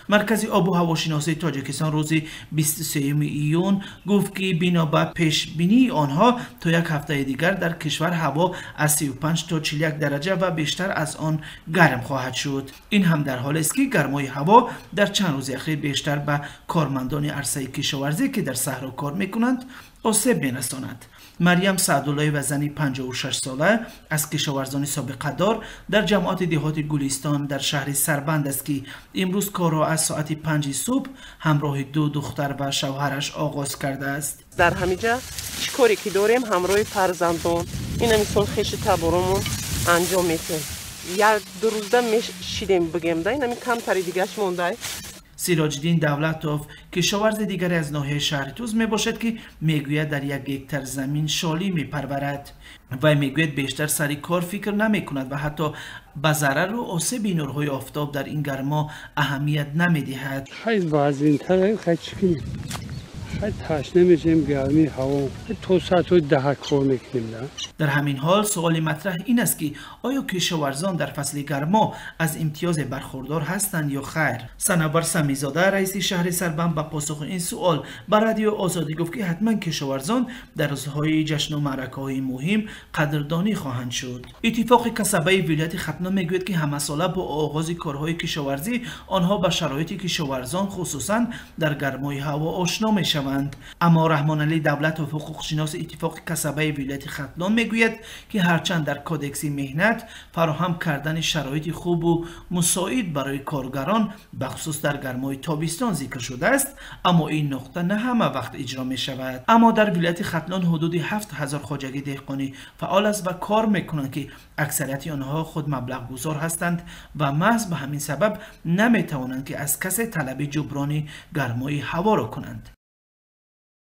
Маркази обу ҳавошиносии Тоҷикистон рӯзи 23 июн гуфт, ки бино ба пешбинии онҳо то як ҳафтаи дигар дар кишвар ҳаво аз 35 то 41 дараҷа ва бештар аз он гарм хоҳад шуд. Ин ҳам дар ҳолест, ки гармои ҳаво дар чанд рӯзи ахир бештар ба кормандони арсаи кишоварзӣ, ки дар саҳро кор мекунанд, осеб мерасонад. Марьям Саъдуллоева, зани 56сола, аз кишоварзони собиқадор дар ҷамоати деҳоти Гулистон дар шаҳри Сарбанд аст, ки имрӯз корро аз соати 5 субҳ ҳамроҳи ду духтар ва шавҳараш оғоз кардааст. Дар ҳамиҷа чӣ коре ки дорем, ҳамроҳи фарзандон, ина мисол хеши таборомон анҷом метиҳем. Як ду рӯзда мешидем, бигем да, инами камтари дигаш мондай. Сироҷиддин Давлатов кишоварзи дигаре аз ноҳияи шаҳри Туз мебошад, ки мегӯяд, дар 1 гектар замин шолӣ мепарварад. Вай мегӯяд, бештар сари кор фикр намекунад ва ҳатто ба зарару осеби нурҳои офтоб дар ин гармо аҳамият намедиҳад. Ташна мешем, гармии ҳаво то соатҳои 10 кор мекунем. Дар ҳамин ҳол суоли матраҳ ин аст, ки оё кишоварзон дар фасли гармо аз имтиёзе бархурдор ҳастанд ё хайр? Санавар Самизода, раиси шаҳри Сарбанд, ба посухи ин суол ба Радиои Озодӣ гуфт, ки ҳатман кишоварзон дар рӯзҳои ҷашну маъракаҳои муҳим қадрдонӣ хоҳанд шуд. Иттифоқи касабаи вилояти Хатлон мегӯяд, ки ҳамасола бо оғози корҳои кишоварзӣ онҳо ба шароити кишоварзон, хусусан дар гармои ҳаво, ошно мешаванд. Аммо Раҳмоналӣ Давлатов, ҳуқуқшиноси Иттифоқи касабаи вилояти Хатлон, мегӯяд, ки ҳарчанд дар Кодекси меҳнат фароҳам кардани шароити хубу мусоид барои коргарон, бахусус дар гармои тобистон, зикр шудааст, аммо ин нуқта на ҳама вақт иҷро мешавад. Аммо дар вилояти Хатлон ҳудуди 7000 хоҷагии деҳқонӣ фаъол аст ва кор мекунанд, ки аксарияти онҳо худ маблағгузор ҳастанд ва маҳз ба ҳамин сабаб наметавонанд, ки аз касе талаби ҷуброни гармои ҳаворо кунанд.